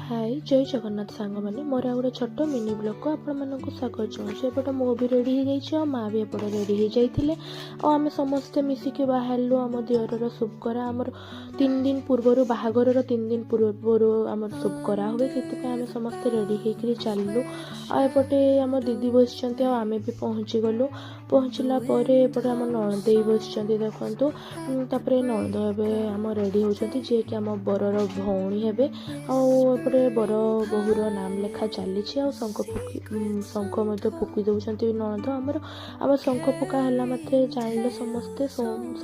High, ଜୟ ଜଗନ୍ନାଥ ସାଙ୍ଗମାନେ। ମୋର ଆଉ ଗୋଟେ ଛୋଟ ମିନି ବ୍ଲଗ୍କୁ ଆପଣମାନଙ୍କୁ ସ୍ୱାଗତ ଜଣାଉଛି। ଏପଟେ ମୁଁ ବି ରେଡ଼ି ହେଇଯାଇଛି ଆଉ ମା ବି ଏପଟେ ରେଡ଼ି ହେଇଯାଇଥିଲେ ଆଉ ଆମେ ସମସ୍ତେ ମିଶିକି ବାହାରିଲୁ ଆମ ଦିଅରର ଶୁଭକରା। ଆମର 3 ଦିନ ପୂର୍ବରୁ, ବାହାଘରର 3 ଦିନ ପୂର୍ବରୁ ଆମର ଶୁଭକରା ହୁଏ। ସେଥିପାଇଁ ଆମେ ସମସ୍ତେ ରେଡ଼ି ହେଇକିରି ଚାଲିଲୁ। ଆଉ ଏପଟେ ଆମ ଦିଦି ବସିଛନ୍ତି ଆଉ ଆମେ ବି ପହଞ୍ଚିଗଲୁ। ପହଞ୍ଚିଲା ପରେ ଏପଟେ ଆମ ନଣଦେଇ ବସିଛନ୍ତି, ଦେଖନ୍ତୁ। ତାପରେ ନଣନ୍ଦ ଏବେ ଆମ ରେଡ଼ି ହେଉଛନ୍ତି, ଯିଏକି ଆମ ବରର ଭଉଣୀ ହେବେ। ଆଉ ଏପଟେ ବର ବୋହୂର ନାମ ଲେଖା ଚାଲିଛି ଆଉ ଶଙ୍ଖ ଫୁକି, ଶଙ୍ଖ ମଧ୍ୟ ଫୁକି ଦେଉଛନ୍ତି ନଣନ୍ଦ ଆମର। ଆମ ଶଙ୍ଖ ଫୁକା ହେଲା ମାତ୍ରେ ଜାଣିଲେ ସମସ୍ତେ,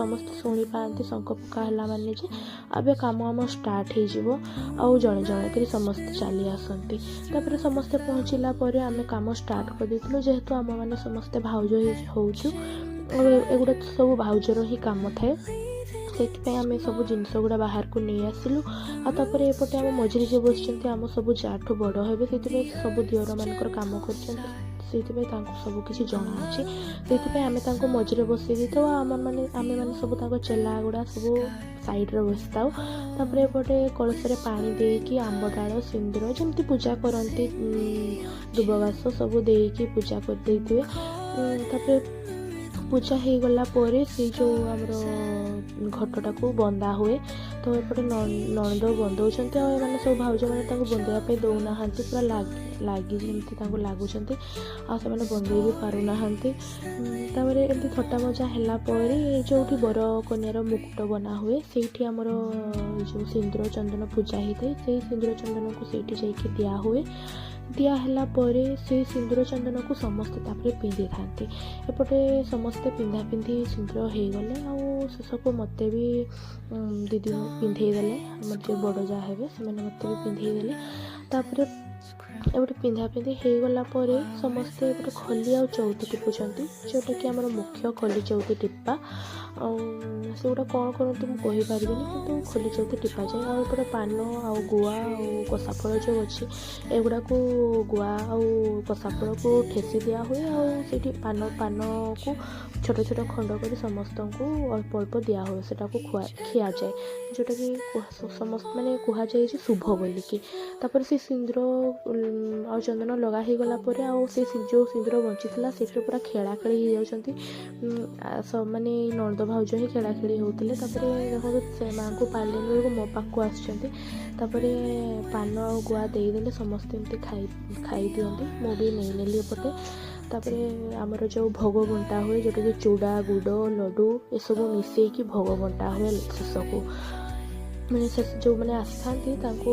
ସମସ୍ତେ ଶୁଣିପାଆନ୍ତି ଶଙ୍ଖ ଫୁକା ହେଲା ମାନେ ଯେ ଏବେ କାମ ଆମ ଷ୍ଟାର୍ଟ ହେଇଯିବ। ଆଉ ଜଣେ ଜଣେ କରି ସମସ୍ତେ ଚାଲି ଆସନ୍ତି। ତାପରେ ସମସ୍ତେ ପହଞ୍ଚିଲା ପରେ ଆମେ କାମ ଷ୍ଟାର୍ଟ କରିଦେଇଥିଲୁ, ଯେହେତୁ ଆମମାନେ ସମସ୍ତେ ଭାଉଜ ହେଉଛୁ ଆଉ ଏଗୁଡ଼ା ସବୁ ଭାଉଜର ହିଁ କାମ ଥାଏ। ସେଇଥିପାଇଁ ଆମେ ସବୁ ଜିନିଷ ଗୁଡ଼ା ବାହାରକୁ ନେଇ ଆସିଲୁ। ଆଉ ତାପରେ ଏପଟେ ଆମ ମଝିରେ ଯିଏ ବସିଛନ୍ତି, ଆମ ସବୁ ଯାଠୁ ବଡ଼ ହେବେ। ସେଥିପାଇଁ ସବୁ ଦିଅରମାନଙ୍କର କାମ କରିଛନ୍ତି, ସେଇଥିପାଇଁ ତାଙ୍କୁ ସବୁ କିଛି ଜଣାଅଛି। ସେଇଥିପାଇଁ ଆମେ ତାଙ୍କୁ ମଝିରେ ବସେଇ ଦେଇଥାଉ ଆଉ ଆମମାନେ ଆମେମାନେ ସବୁ ତାଙ୍କ ଚେଲା ଗୁଡ଼ା ସବୁ ସାଇଡ଼୍ରେ ବସିଥାଉ। ତାପରେ ଏପଟେ କଳସରେ ପାଣି ଦେଇକି ଆମ୍ବ ଡାଳ, ସିନ୍ଦୁର, ଯେମିତି ପୂଜା କରନ୍ତି, ଦୁବ ଘାସ ସବୁ ଦେଇକି ପୂଜା କରିଦେଇଥିବେ। ତାପରେ ପୂଜା ହେଇଗଲା ପରେ ସେଇ ଯେଉଁ ଆମର ଘଟଟାକୁ ବନ୍ଦା ହୁଏ। ତ ଏପଟେ ନଣନ୍ଦ ବନ୍ଦଉଛନ୍ତି ଆଉ ଏମାନେ ସବୁ ଭାଉଜମାନେ ତାଙ୍କୁ ବନ୍ଦେଇବା ପାଇଁ ଦେଉନାହାନ୍ତି। ପୁରା ଲାଗି ଲାଗି ଯେମିତି ତାଙ୍କୁ ଲାଗୁଛନ୍ତି ଆଉ ସେମାନେ ବନ୍ଦେଇ ବି ପାରୁନାହାନ୍ତି। ତାପରେ ଏମିତି ଥଟ୍ଟା ମଜା ହେଲା ପରେ ଯେଉଁଠି ବର କନ୍ୟାର ମୁକୁଟ ବନା ହୁଏ, ସେଇଠି ଆମର ଯେଉଁ ସିନ୍ଦୁର ଚନ୍ଦନ ପୂଜା ହେଇଥାଏ, ସେଇ ସିନ୍ଦୁର ଚନ୍ଦନକୁ ସେଇଠି ଯାଇକି ଦିଆ ହୁଏ। ଦିଆ ହେଲା ପରେ ସେଇ ସିନ୍ଦୁର ଚନ୍ଦନକୁ ସମସ୍ତେ ତାପରେ ପିନ୍ଧିଥାନ୍ତି। ଏପଟେ ସମସ୍ତେ ପିନ୍ଧା ପିନ୍ଧି ସିନ୍ଦୁର ହେଇଗଲେ ଆଉ ଶେଷକୁ ମୋତେ ବି ଦିଦି ପିନ୍ଧେଇ ଦେଲେ। ଆମର ଯିଏ ବଡ଼ ଯାଆ ହେବେ, ସେମାନେ ମୋତେ ବି ପିନ୍ଧେଇ ଦେଲେ। ତାପରେ ଏପଟେ ପିନ୍ଧା ପିନ୍ଧି ହେଇଗଲା ପରେ ସମସ୍ତେ ଏପଟେ ଖଲି ଆଉ ଚଉତି ଟିପୁଛନ୍ତି, ଯେଉଁଟାକି ଆମର ମୁଖ୍ୟ ଖଲି ଚଉତି ଟିପା। ଆଉ ସେଗୁଡ଼ା କ'ଣ କରନ୍ତି ମୁଁ କହିପାରିବିନି, କିନ୍ତୁ ଖଲି ଚଉତି ଟିପାଯାଏ। ଆଉ ଏପଟେ ପାନ ଆଉ ଗୁଆ ଆଉ କଷାଫଳ ଯେଉଁ ଅଛି, ଏଗୁଡ଼ାକୁ ଗୁଆ ଆଉ କଷାଫଳକୁ ଠେସି ଦିଆ ହୁଏ। ଆଉ ସେଇଠି ପାନକୁ ଛୋଟ ଛୋଟ ଖଣ୍ଡ କରି ସମସ୍ତଙ୍କୁ ଅଳ୍ପ ଅଳ୍ପ ଦିଆ ହୁଏ। ସେଟାକୁ ଖିଆଯାଏ, ଯେଉଁଟାକି ସମସ୍ତ ମାନେ କୁହାଯାଏ ଯେ ଶୁଭ ବୋଲିକି। ତାପରେ ସେ ସିନ୍ଦୁର ଆଉ ଚନ୍ଦନ ଲଗା ହେଇଗଲା ପରେ ଆଉ ସେ ଯେଉଁ ସିନ୍ଦୁର ବଞ୍ଚିଥିଲା, ସେଥିରେ ପୁରା ଖେଳା ଖେଳି ହେଇଯାଉଛନ୍ତି। ମାନେ ନଣନ୍ଦ ଭାଉଜ ହିଁ ଖେଳା ଖେଳି ହେଉଥିଲେ। ତାପରେ ଦେଖନ୍ତୁ, ସେ ମାଆଙ୍କୁ ପାରିଲେନି ବେଳକୁ ମୋ ପାଖକୁ ଆସିଛନ୍ତି। ତାପରେ ପାନ ଆଉ ଗୁଆ ଦେଇଦେଲେ, ସମସ୍ତେ ଏମିତି ଖାଇ ଦିଅନ୍ତି। ମୁଁ ବି ନେଇନେଲି ଏପଟେ। ତାପରେ ଆମର ଯେଉଁ ଭୋଗ ବଣ୍ଟା ହୁଏ, ଯେଉଁଟାକି ଚୁଡ଼ା, ଗୁଡ଼, ଲଡ଼ୁ ଏସବୁ ମିଶେଇକି ଭୋଗ ବଣ୍ଟା ହୁଏ। ଶେଷକୁ ମାନେ ଶେଷ ଯେଉଁମାନେ ଆସିଥାନ୍ତି ତାଙ୍କୁ